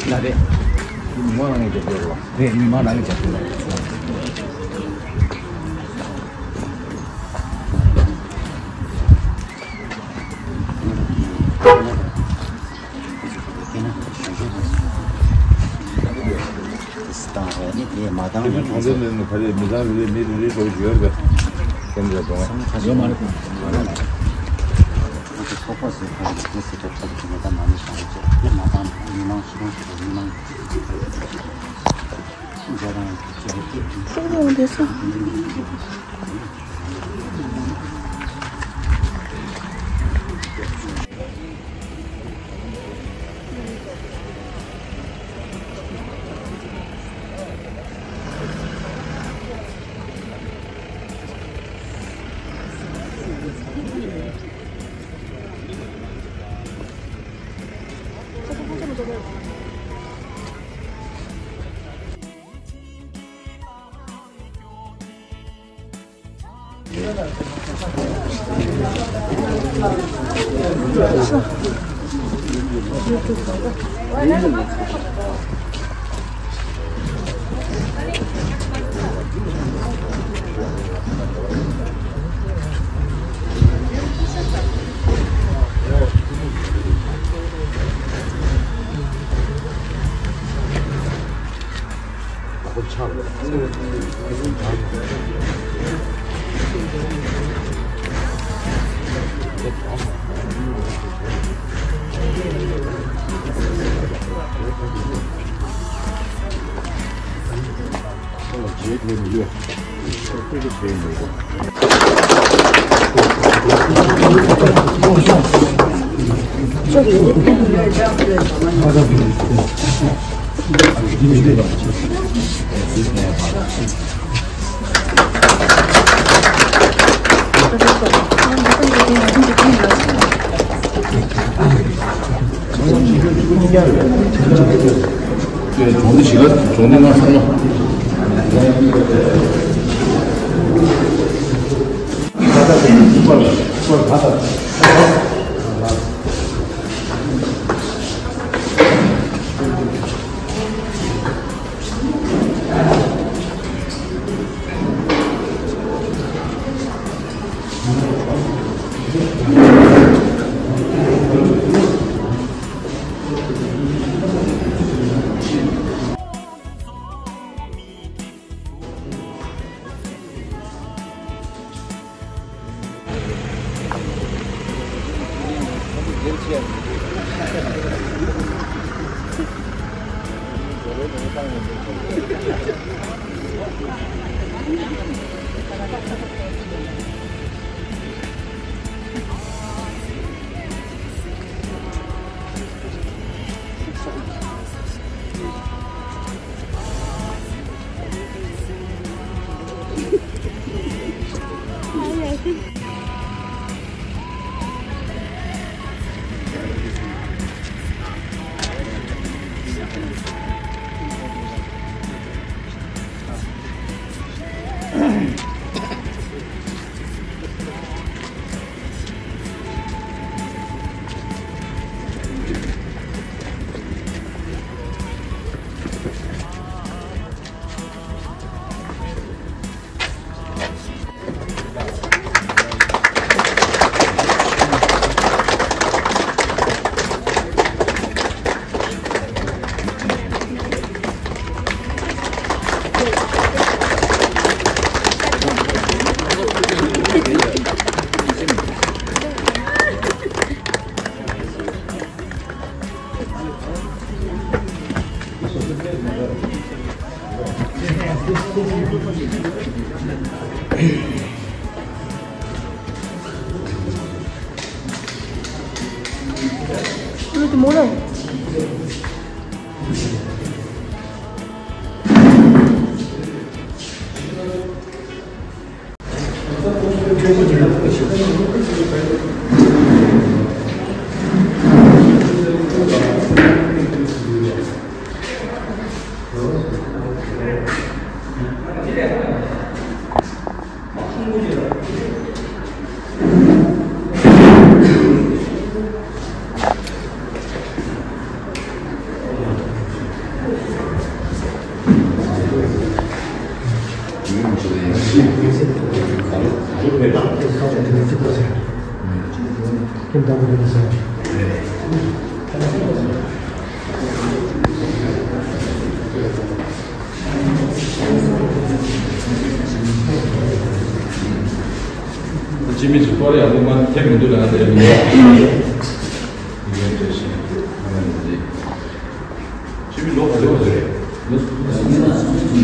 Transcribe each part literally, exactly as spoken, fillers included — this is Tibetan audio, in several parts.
ལ་རེད། མི་མང་རང་གི་རྒྱབ་སྐྱོར་རོ། རེད། མི་མང་རང་གི་རྒྱབ་སྐྱོར་རོ། དེ་སྟངས་རེད་ནི་དེ་མ་བཏང་ནས། གྲོང་སྡེ་ནས་ནི་ག་རེ་མི་ཚང་རེ་རེ་མི་རེ་རེ་འགྲོ་གི་ཡོད་རེད། དེ་འདྲ་འགྲོ་ཡོད་མ་རེད། ཚོགས་པ་ཟེར་ག་རེ་དེ་སྲིད་གྲོས་ཚོགས་ཀྱི་མི་ཚང་མ་ནི་བྱང་ཆེ་དེ་མ་བཏང་ནས་མི་མང་ཤི་རོང་ཞིག་མི་མང་ཇ་རང་ཇ་ཀེ་ཤོག་རོང་དེ་ས། གྲོང་སྡེ་བཞི་ཀ་གྲོང་སྡེ་ལྔ་ཚང་མ། ཅི་མི་ཅི་སྐོར་ཡག་པོ་མ་ཐེབས་མི་འདུག་ལ་དེ་མི་ཡོད། ཅི་མི་ལོ་ག་ལེ་བ་རེད། ལོ་སུམ་ཅུ་དང་སུམ་ཅུ།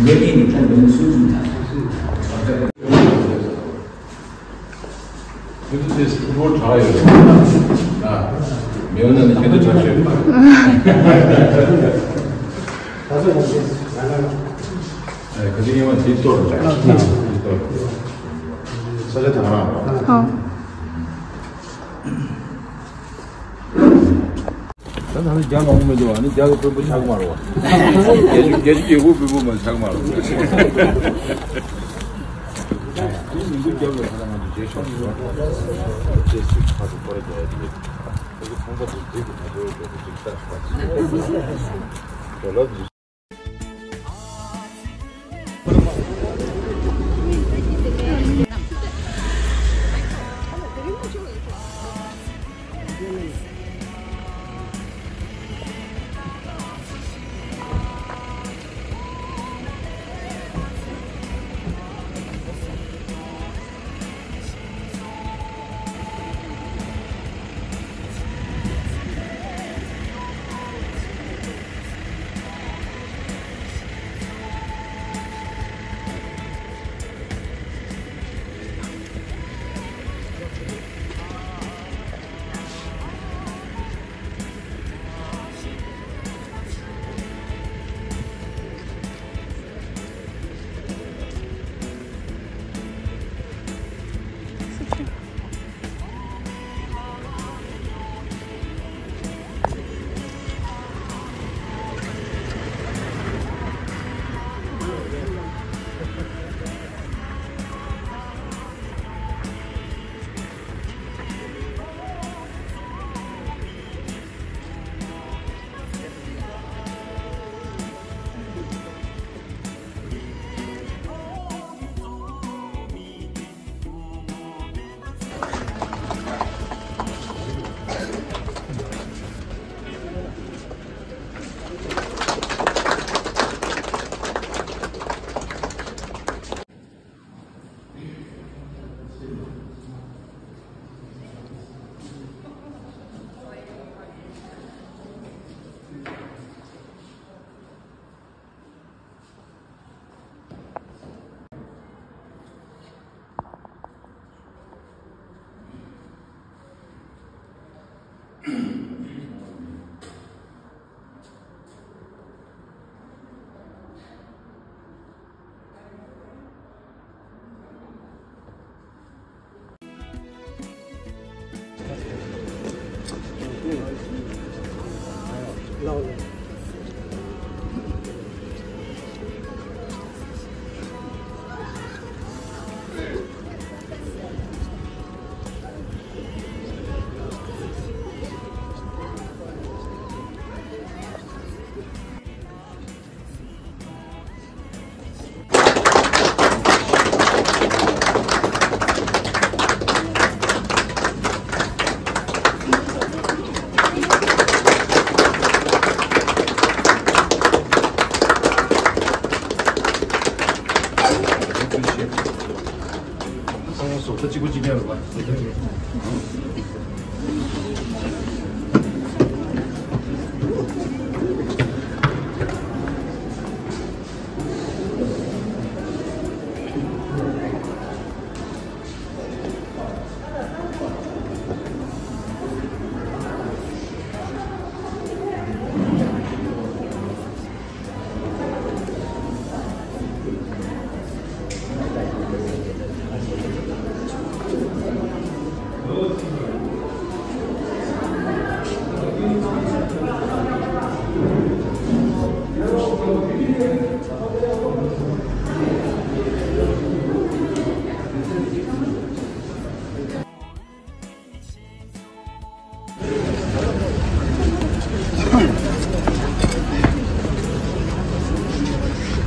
ལོ་གཉིས་ནི་ཁྲ་ལོ་སུམ་ཅུ་དང་སུམ་ཅུ། ཁྱེད་ཚོ་དེ་ཕུ་ཊི་བོལ་དྲག་ཡོད་རེད། ཨ། མེད་ན་ནི་ཁྱེད་ཚོ་དྲག་ཤོས། ཨ། ཁ་ཅིག་ཡིན་པ་དེ་གཏོར་རེད། དེ་གཏོར། ས་ཆ་དེ་ང་རང་རེད། ཨ། ད་ད་ནི་རྒྱ་ལོང་མི་འདུག་ཨ་ནི་རྒྱ་གི་དཔོན་པོ་ཆགས་མ་རོ། རྒྱ་ཆུ་རྒྱ་ཆུ་རྒྱལ་པོ་དཔོན་པོ་མ་ཆགས་མ་རོ། ཨ་ནི་མི་འདུག་རྒྱ་ལོ་ཁ་ལ་ང་ཚོ་རྗེས་ཕྱོགས་སུ་རོ། རྗེས་སུ་ཁ་ཐུག་སྐོར་ར་རྒྱ་ཡ་དེ། ཁོ་ཚོ་ཚོང་པ་ཚོ་རྫིག་གི་ད་འགྲོ་རྒྱ་ཚོ་རྫིག་ལྟ་ཞིག་ད་ལོ།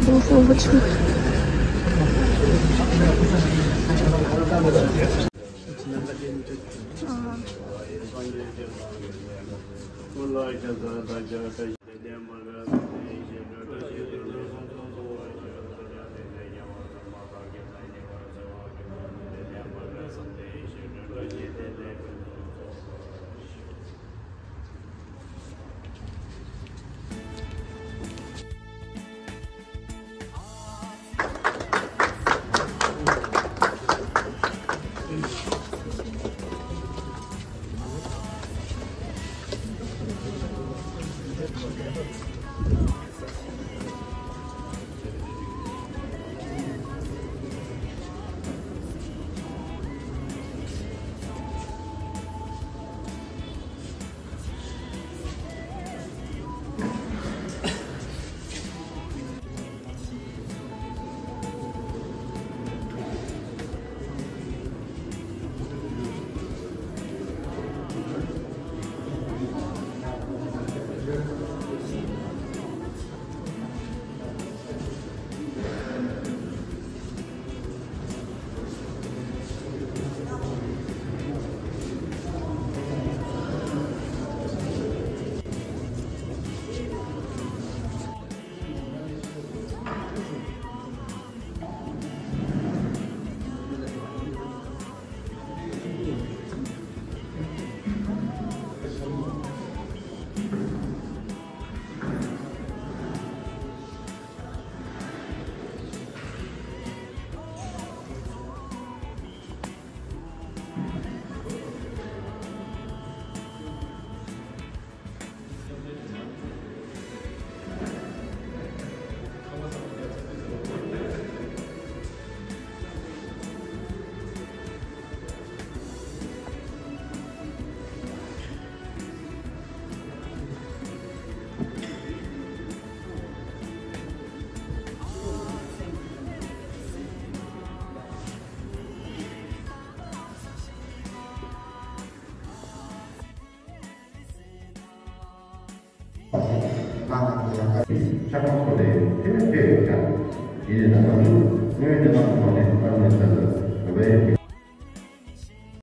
What's wrong with you?